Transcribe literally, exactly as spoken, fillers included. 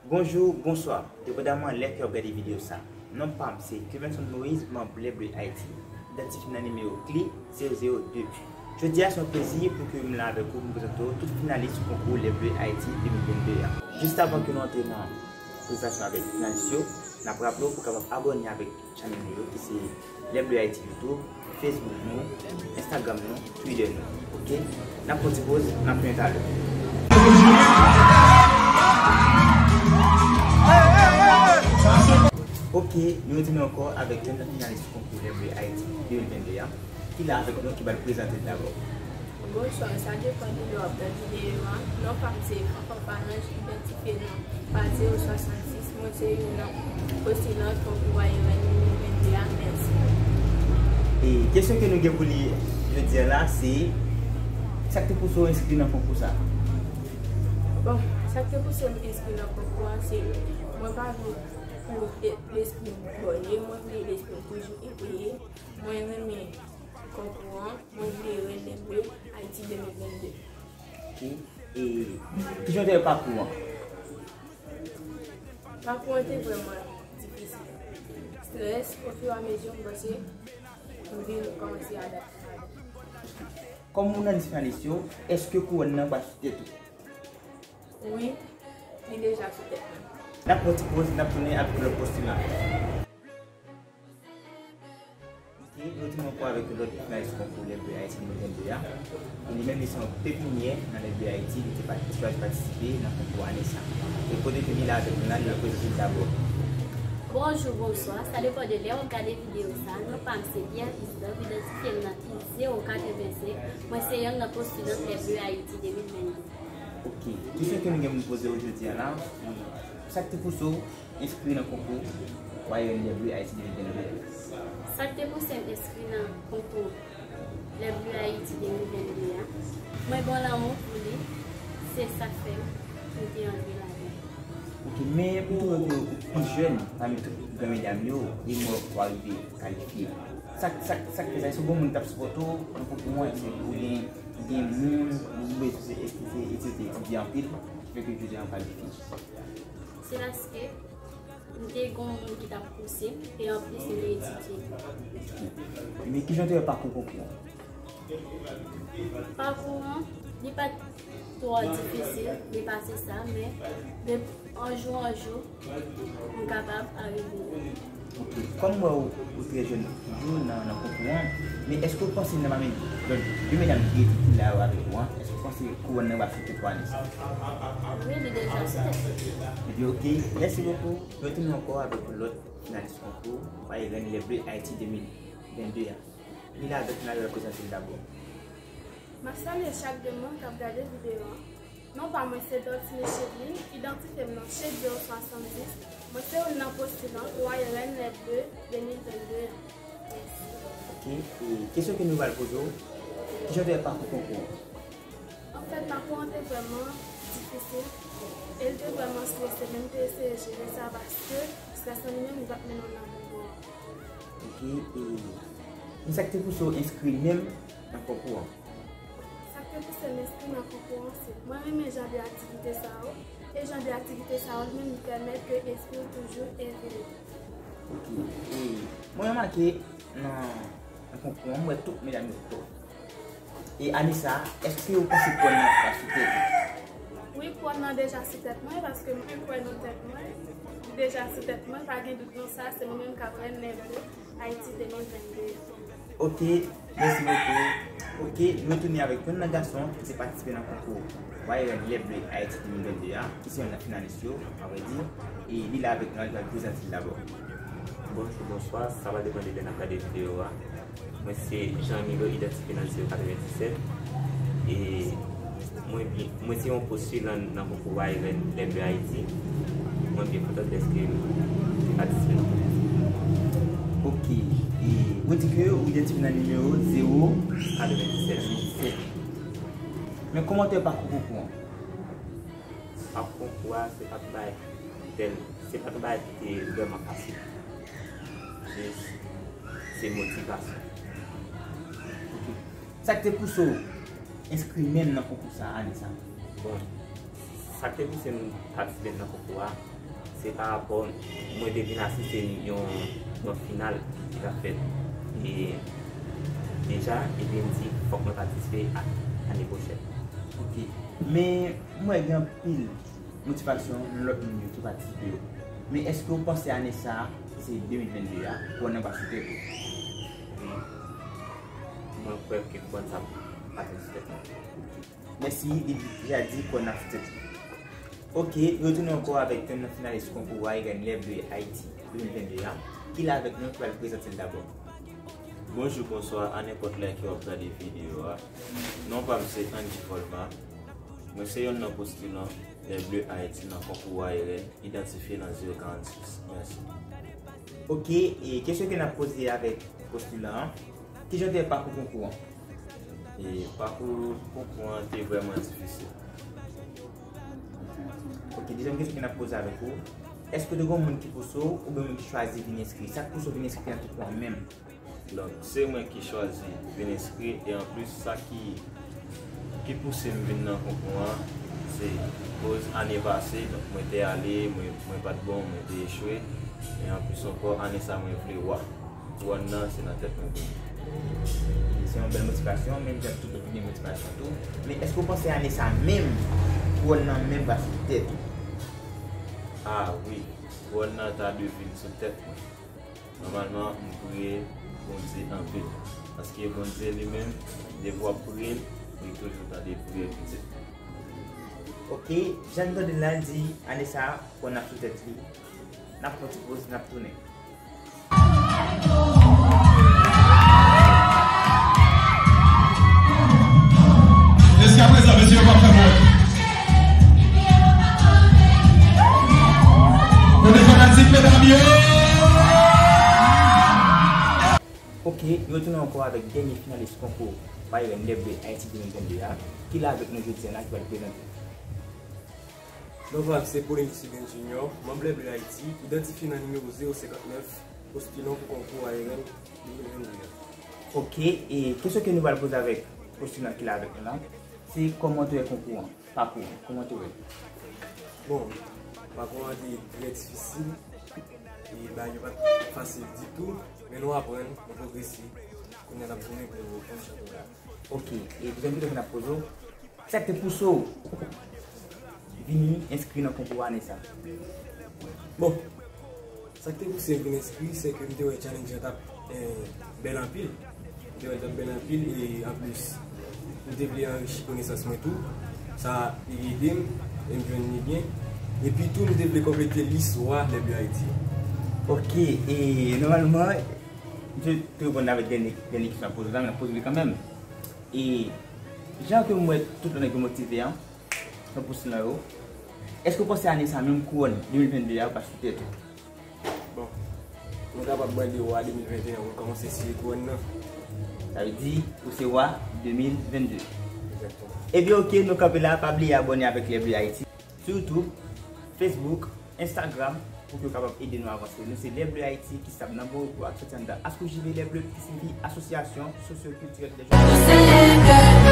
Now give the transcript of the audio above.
Bonjou, bonswa, depandaman lè ke w ap gade videyo sa. Non pa m se Clevenson Moïse, manm Les Bleus Haïti, idantifye nan nimewo kle zewo zewo de. Jodi a se yon plezi pou ke m la avèk ou pou m prezante w tout finalis konkou Les Bleus Haïti de mil vennde a. Jis avan ke nou antre nan prezantasyon avèk finalis yo, n ap raple w pou w kapab abòne avèk chanèl nou yo ki se Les Bleus Haïti YouTube, Facebook nou, Instagram nou, Twitter nou. Oke? N ap pran ti poz, n ap tounen talè. Oke, nou retounen ankò avèk yonn nan finalis konkou Les Bleus Haïti de mil vennde a, ki la avèk nou, ki pral prezante l dabò. Bonswa, sa depann de lè w ap gade videyo a. Non pa m se Fanfan Falange, idantifye nan pa zewo swasannsis. Mwen se youn nan postilan konkou Wayerèn de mil vennde a. Mèsi. E kesyon ke nou gen pou li jodi a la, se sa k te pouse w enskri nan konkou sa? Bon, sa k te pouse m enskri nan konkou an, se mwen pa vle pou e- lespri m bwòye, mwen vle lespri m toujou eveye. Mwen renmen konkou an, mwen vle rèn Les Bleus Haïti de mil vennde. Oke. E kijan w te wè pakou an? Pakou an te vrèman difisil. Strès, ofiramezi, m panse m vin kòmanse adapte. Kòm ou nan dis finalis yo, èske kouwòn nan pral sou tèt ou? Wi, li deja sou tèt mwen. N ap pran ti poz, n ap tounen avèk lòt postilan. Oke, nou retounen ankò avèk yon lòt finalis konkou Les Bleus Haïti de mil vennde a. E li menm, li se yon pepinyè nan Les Bleus Haïti, li te pa- chwazi patisipe nan konkou ane sa. E kote ke li la avèk nou la, li ap prezante l dabò. Bonjou, bonswa. Sa depann de lè w ap gade videyo sa. Non pa m se Pierre Christophe, idantifye m nan I zewo katrevensenk. Mwen se yonn nan postilan Les Bleus Haïti de mil vennde. Oke. Kesyon ke nou gen pou n poze w jodi a la, sa k te pouse w enskri nan konkou Wayerèn Les Bleus Haïti de mil vennde a? Sa k te pouse m enskri nan konkou Les Bleus Haïti de mil vennde a? Mwen gen lanmou pou li, se sa k fè m te antre ladan l. Oke, men m twouve ke ou pi jèn pami tout gran medam yo, e mwen w arive kalifye. Sa, sa, sa k fè sa? Èske w gen moun k t ap sipòte w nan konkou an? Èske w gen, ou gen moun, ou bezwen se, èske se, èske se etidye anpil ki fè ke jodi a w kalifye? Se paske m te gen yon moun ki t ap pouse m, e anplis m te etidye. Men kijan w te wè pakou konkou an? Pakou an, li pa t twò difisil, li pase sa, men de, an jou an jou, m kapab arive la. Oke. Kòm m wè ou, ou trè jèn toujou nan, nan konkou an, men èske w panse nan pami lòt de medam ki rete ki la yo avèk ou an, èske w panse kouwòn nan va sou tèt ou ane sa? Wi, li deja sou tèt mwen. Ebyen, oke. Mèsi bokou. Nou retounen ankò avèk yon lòt finalis konkou Wayerèn Les Bleus Haïti de mil vennde a. Li la avèk nou, l ap prezante l dabò. M ap salye chak de moun k ap gade videyo an. Non pa mwen se Dortine Chedlin, idantifye m nan Chedyo swasanndis. Mwen se youn nan postilan Wayerèn Les Bleus de mil vennde a. Mèsi. Oke, e kesyon ke nou pral poze w, kijan w te wè pakou konkou an? Anfèt, pakou an te vrèman difisil e l te vrèman strese, men m te eseye jere sa paske strès lan li menm li p ap mennen w nan bon bò. Oke, e men sa k te pouse w enskri menm nan konkou an? Sa k te pouse m enskri nan konkou an, se mwen renmen jan de aktivite sa yo, e jan de aktivite sa yo li menm li pèmèt ke espri w toujou eveye. Oke, e mwen remake nan, nan konkou an, m wè tout medam yo tòp. E ane sa a, èske w panse kouwòn nan pral sou tèt ou? Wi, kouwòn nan deja sou tèt mwen, paske mwen kwè nan tèt mwen. Li deja sou tèt mwen, pa gen dout nan sa, se mwen menm k ap rèn Les Bleus Haïti de mil vennde. Oke, mèsi bokou. Oke, nou retounen avèk yonn nan gason ki te patisipe nan konkou Wayerèn Les Bleus Haïti de mil vennde a, ki se yonn nan finalis yo, a vrè di, e li la avèk nou, li pral prezante l dabò. Bonjou, bonswa. Sa va depann de lè n ap gade videyo a. Mwen se Jean Milo, idantifye nan zewo katrevenndisèt. E mwen byen, mwen se yon postilan nan konkou Wayerèn Les Bleus Haïti. Mwen byen kontan dèske m te patisipe nan konkou. Oke. E ou di ke ou idantifye nan nimewo zewo katrevenndisèt. Men kòman w te wè pakou konkou an? Ap konkou a, se pa t bagay tèl, se pa t bagay ki te vrèman fasil. Jis, se motivasyon. Oke. Sa k te pouse w enskri menm nan konkou sa a, ane sa a? Bon, Sa k te pouse m patisipe nan konkou a, se pa rapò mwen te vin asiste yon, yon final ki t ap fèt e deja, epi m di fòk mwen patisipe a, ane pwochèn. Ok. Men, m wè gen anpil motivasyon nan lòt moun yo ki patisipe yo. Men èske w panse ane sa a, ki se de mil vennde a, kouwòn nan pa sou tèt ou? Wi. Mwen kwè ke kouwòn sa pa t sou tèt mwen. Mèsi, li deja di kouwòn nan sou tèt li. Ok, nou retounen ankò avèk youn nan finalis konkou Wayren Lè Ble Ayiti de mil vennde a, ki la avèk nou, ki pral prezante l dabò. Bonjou, bonswa, a nenpòt lè ke w ap gade videyo a. Non pa m se Andy Volma. Mwen se youn nan postilan Lè Ble Ayiti nan konkou Wayren, idantifye nan zewo karannsis. Mèsi. Ok, e kesyon ke n ap poze avèk postilan an, kijan te ye pakou konkou an? E pakou konkou an te vrèman difisil. Ok, dezyèm kesyon ke n ap poze avèk ou, èske te gen moun ki pouse w oubyen moun ki chwazi vin enskri? Sa k pouse w vin enskri nan konkou an menm? Donk, se mwen ki chwazi vin enskri, e anplis, sa ki, ki pouse m vin nan konkou an, se koz ane pase, donk, mwen te ale, mwen, mwen pa t bon, mwen te echwe, e anplis ankò, ane sa mwen vle wa. Kouwòn nan, se nan tèt mwen pou li. Se yon bèl motivasyon, menm jan tout lòt ki gen motivasyon tou. Men èske w panse ane sa menm, kouwòn nan menm va sou tèt ou? A wi, kouwòn nan ta dwe vin sou tèt mwen. Nòmalman, m priye Bondye anpil. Paske Bondye li menm, depi w ap priye l, li toujou tande priyè pitit li. Ok, jan n tande l la, l di, ane sa a, kouwòn nan sou tèt li. N ap pran ti poz, n ap tounen. Jiskaprezan, mesye yo pa fè mwen. Kote fanatik medam yo? Ok, nou retounen ankò avèk dènye finalis konkou Wayren Lè Ble Ayiti de mil vennde a, ki la avèk nou jodi a la, ki pral prezante. Non pa m se Pauline Sylvain Junior, manm Lè Ble Ayiti, idantifye nan nimewo zewo senkant nèf, postilan pou konkou Wayren de mil vennde a. Ok, e kesyon ke nou pral poze avèk postilan ki la avèk nou la, se kòman w te wè konkou an, pakou an, kòman w te wè l? Bon, pakou an te trè difisil, e bagay yo pa t fasil ditou, men nou aprann, nou pwogrese, kounye a n ap goumen pou nou pran chanpyona. Ok, e dezyèm kesyon ke n ap poze w, sa k te pouse w vini enskri nan konkou ane sa? Bon, sa k te pouse m vin enskri, se ke m te wè challenge an t ap, eh, bèl anpil. M te wè l t ap bèl anpil, e anplis, m te vle anrichi konesans mwen tou. Sa ede m, e m jwenn li byen. Epi tou, m te vle konplete lis wa Lè Ble Ayiti. Ok, e nòmalman, misye te reponn avèk dènye, dènye kesyon ap poze w la, men n ap poze li kanmenm. E jan ke m wè tout lòt nèg yo motive an, nan postilan yo, èske w panse ane sa menm kouwòn de mil vennde a pa sou tèt ou? Bon, nou kapab mande wa de mil venteyen an pou l kòmanse siye kouwòn nan. Sa vle di, ou se wa de mil vennde. Egzakteman. Ebyen, ok, nou kanpe la, pa bliye abòne avèk Lè Ble Ayiti sou YouTube, Facebook, Instagram, pou ke w kapab ede nou avanse. Nou se Lè Ble Ayiti ki stab nan Bòrikou ak soti anndan Ascojuvee. Lè Ble P C V, Asosyasyon Sosyo Kiltirèl dè Jèn. Nou se Lè Ble.